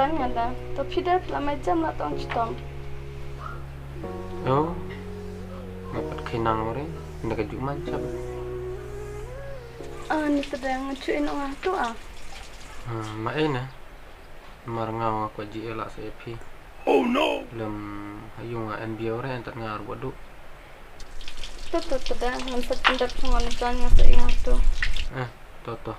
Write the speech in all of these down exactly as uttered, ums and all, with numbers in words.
Nga da. To phi da phi la mai jam la tong chitom. Oh. Nga pat khei nang ore. Nda ka ju man chap. Ah, ni ta da nga chu ino nga tu ah. Ah, ma ei na. Mar nga wa kwa ji ela sa phi. Oh no. Lem hayu nga en bio re en tat nga arwa du. To to to da ngan sa pindat sa ngan sa nga sa nga tu. Eh, to to.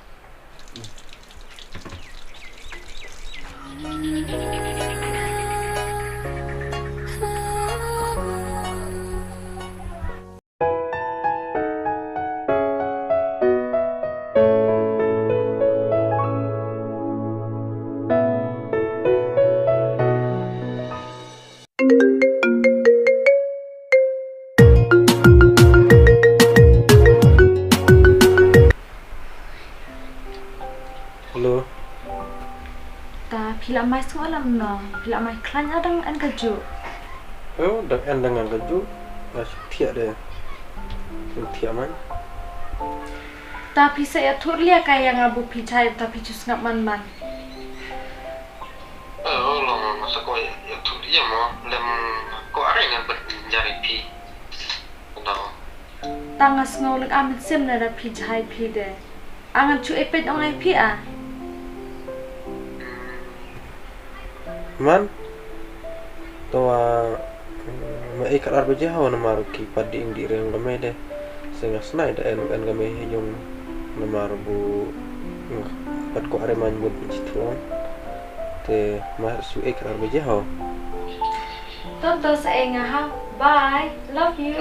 Hello. Ta phi la mai sngewlam no, phi la mai khlaiñ a dang en kajuh. Oh, dang en dang en kajuh. Nga shu thiah de. Shu thiah man. Ta phi sa ïathuh lia ka ïa nga ba phi jai ta phi ju sngap man man. Oh, long nga sa ko ïathuh lia mo. Lem ko are ngan pat jari phi. No. Ta nga sngew lynga mynsiem na da phi jai phi de. A ngan chu epet ong ai phi a. Man. To a, mm, ma ei khatar baje haw namar ki pat di ing di reng ka mei de. Se nga snai da en en ka mei he jong namar bu, mm, pat ko are man bun chi thuan. Te ma su ei khatar baje haw. To to sa ei nga ha. Bye. Love you.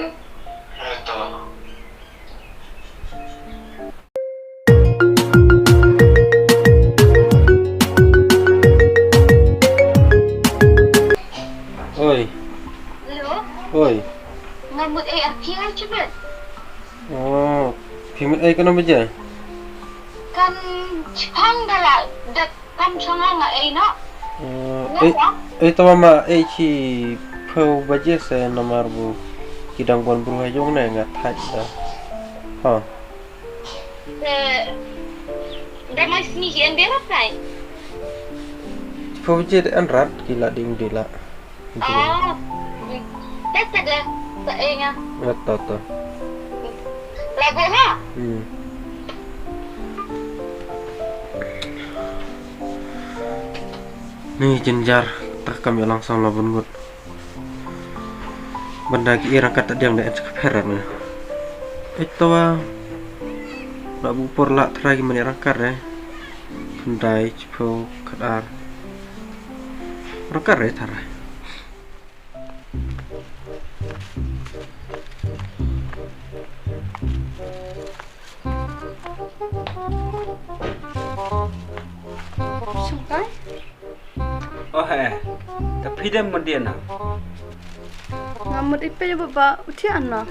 Eh, to. Oi. Hello. Oi. Nga mut ei ar phi ai chibet. Oh, phi mut ei kano baje? Kan chipang da la dak kam changa nga ei no. Oh, ei, ei to ma ei chi phew baje se namar bu ki dang bon bru ha jong ne nga thait da. Ha. Eh, da mai sni hi en bera kai. Pho je de an rat ki la ding de la. Oh. Te te de sa e nga. Rat ta ta. Lagu ha. Hmm. Ni jinjar ta kam ya langsung la bun ngut. Banda ki rangkat ta diang da en chakapher ne. Ito wa. La bu por la thra ki mani rangkat ne. Khyndai chiphew khatar. Rangkat re thra. Shongkai? Oh, eh. Ta phi dem madiana? Nga mut ipe baba uthi anna.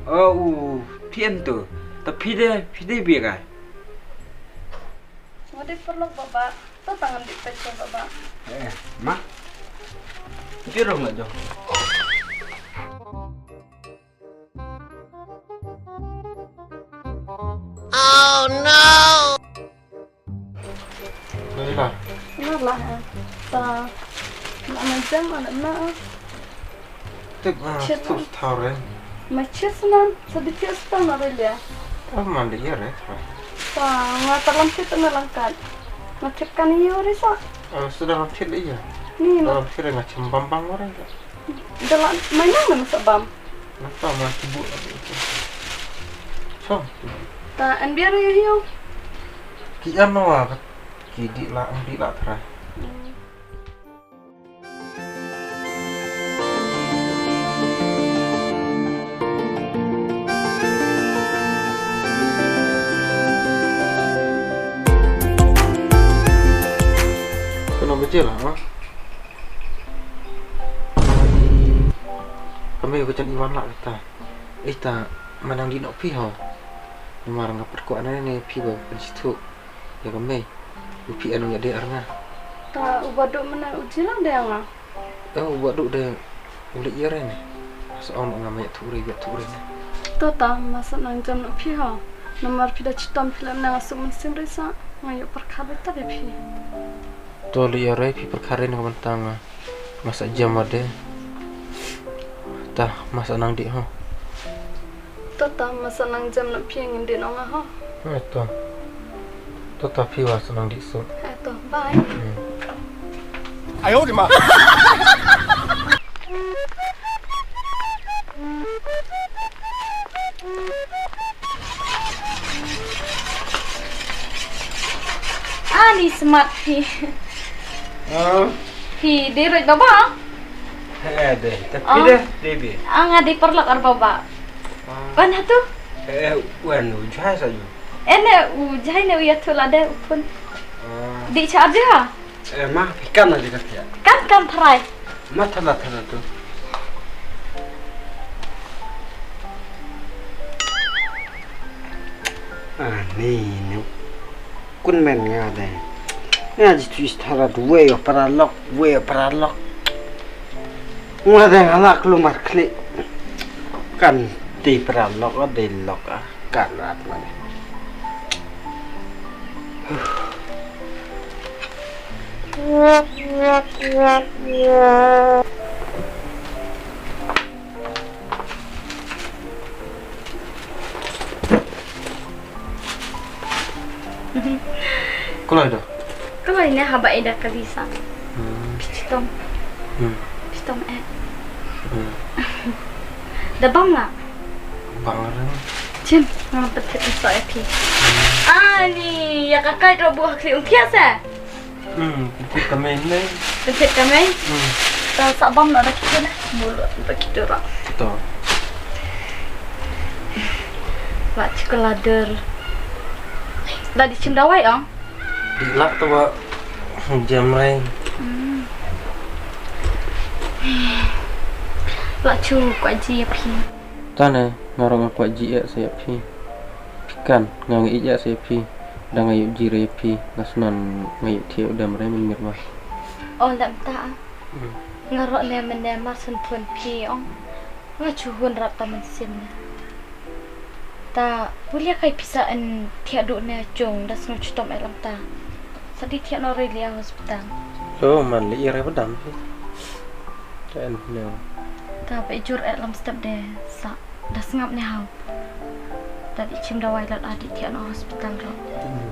Oh, u thi an tu. Ta phi de, phi de bi kai. Nga de perlu baba. Ta tangan di pecah baba. Eh, ma. Jurong lah jong. Oh no! Leila. Leila, eh. Ta. Nak macam mana nak? Tip, ah, tip tau re. Ma chit nan, sa di chit tau na re lia. Ta man di ya re, ta. Ta, nga ta lam chit na langkat. Nga chit kan iyo re sa. Ah, sudah lam chit iya. Ni, lam chit nga chim bam bam re. Dalam mainan mana sebam? Napa mah sibuk lagi itu? So. Ta an biar ya hiu. Ki an wa ki di la di la tra. Kena betul lah, ha? Kami ko jan iwan lah kita. Ita manang di nok phi ho. Namar nga pat ko anane phi ba pynshithu. Ya kami. U phi anu ya de arnga. Ta u baduk mana u jilang de nga. Eh, u baduk de u lek ya re ne. Sa on nga ma ya thu re ya thu re ne. To ta masa nang jam nok phi ho. Namar phi da chitom phi la nang asuk mynsiem re sa. Nga ïoh pyrkhat beit ïa phi. To lei ïa re phi pyrkhat re na ka bynta nga. Nga sa jem wat de. Ta ma sa nang dih ho. To ta ma sa nang jem na phi ngin dih nong ho. Eh, to. To ta phi wa sa nang dih so. Eh, to bye. Hmm. Ayo di ma. Ani smat phi. Ah. Phi dei roi baba. Eh, dei. Tapi ah, deh, dei bi. Ah, nga dei paralok ar baba. Ah. Wan hatu? Eh, wan u jai sa ju. Eh, ne u jai ne u ya tu la de u pun. Ah. Di cha aja. Eh, ma, phi kan aja ka thiah. Kan, kan tharai. Ma thala, thala tu. Ah, ni, ni. Kun men nga de. Nga ji tu istara duwe yo paralok, duwe yo paralok. Nga de nga lak lumar klik. Kan ti paralok, de lok ah. Kan rat ma de. Kloi da. Kloi ne haba ida ka disa. Hmm. Pichitom. Hmm. Pichitom eh. Hmm. Da bang nga. Bang ren. Chin, nga petit iso eh pi. Hmm. Ani, ya ka kai ro buah kli ungkia se. Hmm, pynthit ka mei ne. Pynthit ka mei? Hmm. Ta sa bam na da kita na. Mulut ba kita ra. To. Ba chikolader. Da di chim dawai ong? Di lak to ba jam rai. Hmm. Ba chu kwa ji ya phi. Tane nga rong kwa ji ya sa ya phi. Phi kan nga ngi ya sa ya phi. Da nga yu ji re phi, nga snan nga yu thiu dam re min mir ma. Oh, lam ta. Hmm. Nga ro ne men ne mar sun thun phi ong. Nga chu hun rap ta men sim ne. Ta pulia kai pisa en thiah du ne chung da snu chutom e lam ta. Sa di thiah no re lia hospital. Oh, man li ire badam phi. Ta en ne. Ta pe jur e lam step de sa. Da sngap ne hau. Da di chim dawai lat a di thiah no hospital ro. Hmm.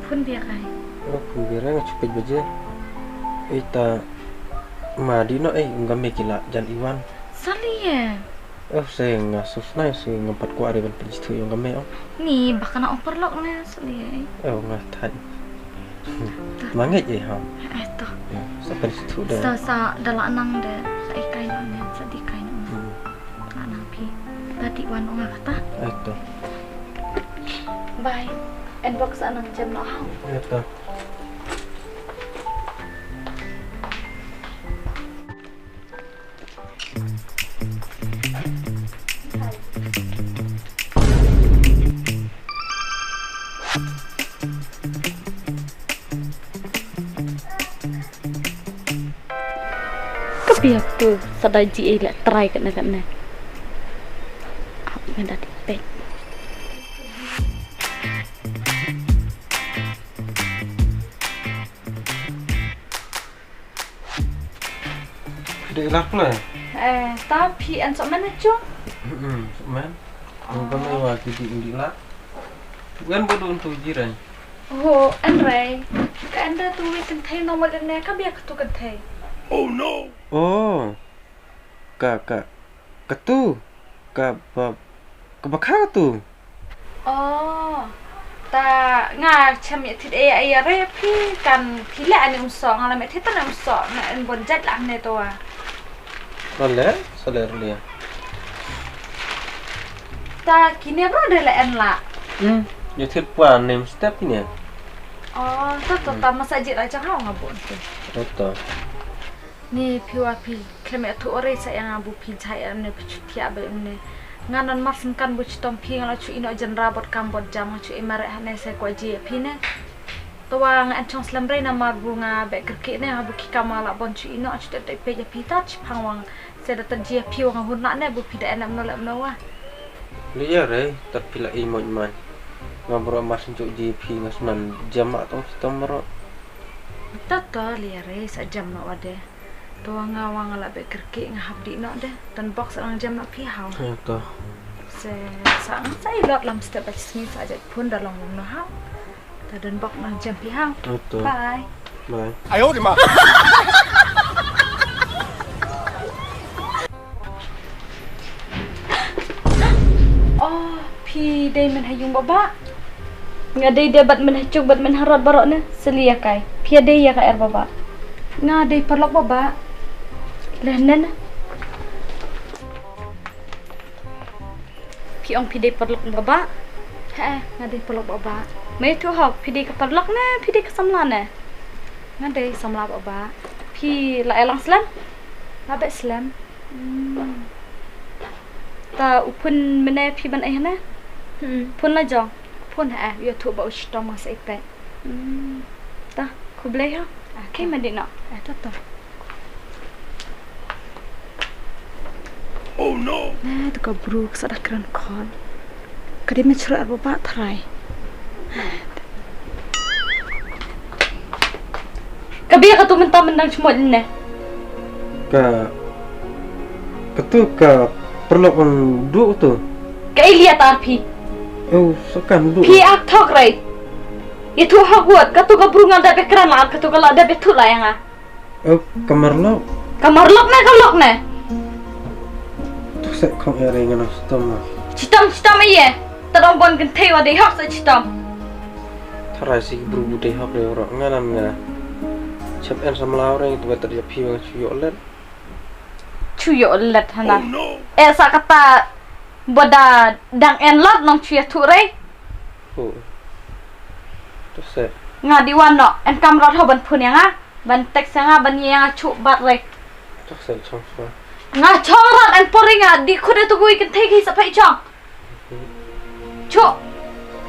Phun bia kai. Oh, phun bia re nga chupit baje. Ita ma di no eh ung game kila jan iwan. Sali eh. Oh, se nga susnai se nga pat kwa re ban pajithu yung game oh. Ni bakana oper lok ne sali eh. Oh, nga thai. Mangit eh ha. Eh to. Ya, sa pajithu da. Sa sa da la nang de sa ikai no ne sa di kai no. Hmm. Anang phi. Tadi wan ong kata. Eto. Bye. Inbox anang jam no hau. Eto. Ka biak tu sa da ji e la try katne katne. Ap nga da ti pek. Dei lak ne? Eh, ta phi an sok men ne chung? Hmm, sok men. Ang kami wa ki di indi lak. Wen bodo untuk jiran. Oh, an rei. Ka anda tu wi kynthei normal ne ka biak tu kynthei. Oh no. Oh. Ka, ka, ka tu, ka ba, ka ba kha ka tu. Oh, ta nga cham ïa thit ïa ïa re phi kan phi le ani um so nga la me thit ta ne um so nga en bon jat la ne to wa. Ban le, sa le ru le. Ta kine bro de le en la. Hmm, ïa thit pwa nem step kine. Oh, ta to ta masa jit la jang ha nga bon tu. To. Ni phi wa phi khlem ïathuh re sa ïa nga ba phi jai ïa ne phi thiah ba ne. Nga nan mar sengkan ba chitom phi nga la chu ïehnoh jynra bad kam bad jam nga chu ïeh mareh ha ne sa kwah jia ïa phi ne. To wa nga an chong slem re namar ba nga beh kyrkieh ne ha ba ki kam nga la bon chu ïehnoh chu tet tet peit ïa phi ta chi phang wang. Sa da tet jia ïa phi wa nga hun lah ne ba phi da en em no lem no wa. Li ïa re ta phi la i moit man. Nga baroh mar shu ïohi phi nga shu nang jem ma tong shitom baroh. Tata liare sa jem noh wade. To nga wa nga la beh kyrkieh nga hap dih noh de. Tan bok sa nang jem noh phi haw. Heto. Se sa nga sa i lot lam step ba sngi sa jait phone da long long noh haw. Ta don bok nang jem phi haw. Heto. Bye. Bye. Ayo di ma. Oh, phi dei men ha ïung baba. Nga dei dei bad men ha juk bad men ha rot baroh ne. Seli ïa kai. Phi dei ïa ka er baba. Nga dei parlok baba. Leh nen. Phi ong phi dei parlok baba. He, nga dei parlok baba. Mai tu hok phi dei ka parlok ne, phi dei ka samla ne. Nga dei samla baba. Phi la elang slem. La beh slem. Hmm. Ta u phun mene phi ban eh ne? Hmm. Phun la jong. Phun ha eh, ïa tu ba u shitom nga sa ipet. Hmm. Ta, khublei ha. Ah, kei ta. Mandi na. Eh, ta ta. Oh no. Eh, tu ka bru ka sa da kran khol. Ka dei men chra arba ba trai. Ka bia ka tu mynta myndang chmot ne. Ka, ka tu ka parlok ang du tu. Ka ilia tar phi. Oh, sakan du. Phi ak thok rai. Ye tu hak wot, ka tu ka brungal da bekran la, ka tu ka la da bethu la yang a. Oh, ka marlok. Ka marlok ne, ka lok ne. Tu se khong ere ngana stom. Chitam, chitam ye. Ta dong bon kan thei wa dei hok se chitam. Tharai si bru bu dei hok dei ro ngana nga. Chap en samla ro tu better ya phi wa chu yo let. Chu yo let hana. Oh, no. E sa kata boda dang en lot nong chu ya tu rei. Oh. Tu se. Nga di wan no, en kam rot ho ban phun ya nga. Ban text nga ban ïa nga chu bat rek. Tak sa chong sa. Nga chong rat en pori nga di khude tu gui kan thei ki sa phai chong. Chu.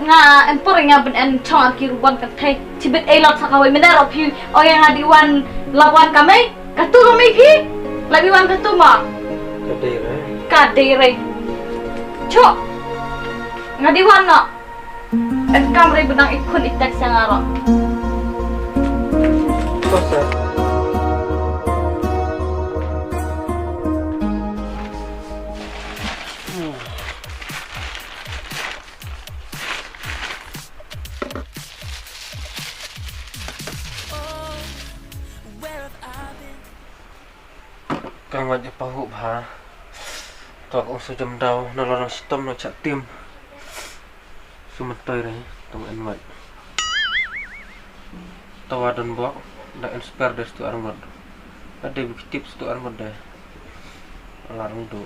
Nga en pori nga ban en chong ar ki ruban kan thei. Chibit ei lot sa kawai mena ro phi. O ya nga di wan lap wan kamai. Ka tu kamai phi. Lap wan ka tu ma. Ka dei re. Ka dei re. Chu. Nga di wan no. Em kam rei benang ikun itek siang aro. Kosa. Ka ngwat ïa pahuh bha. To ka ong su jam daw na lo nang shitom na chat tim. Su mentoi re tong en ngwat. Tawa don bok da en sper de stu arngot. Ade bi tip stu arngot de. Alarung do.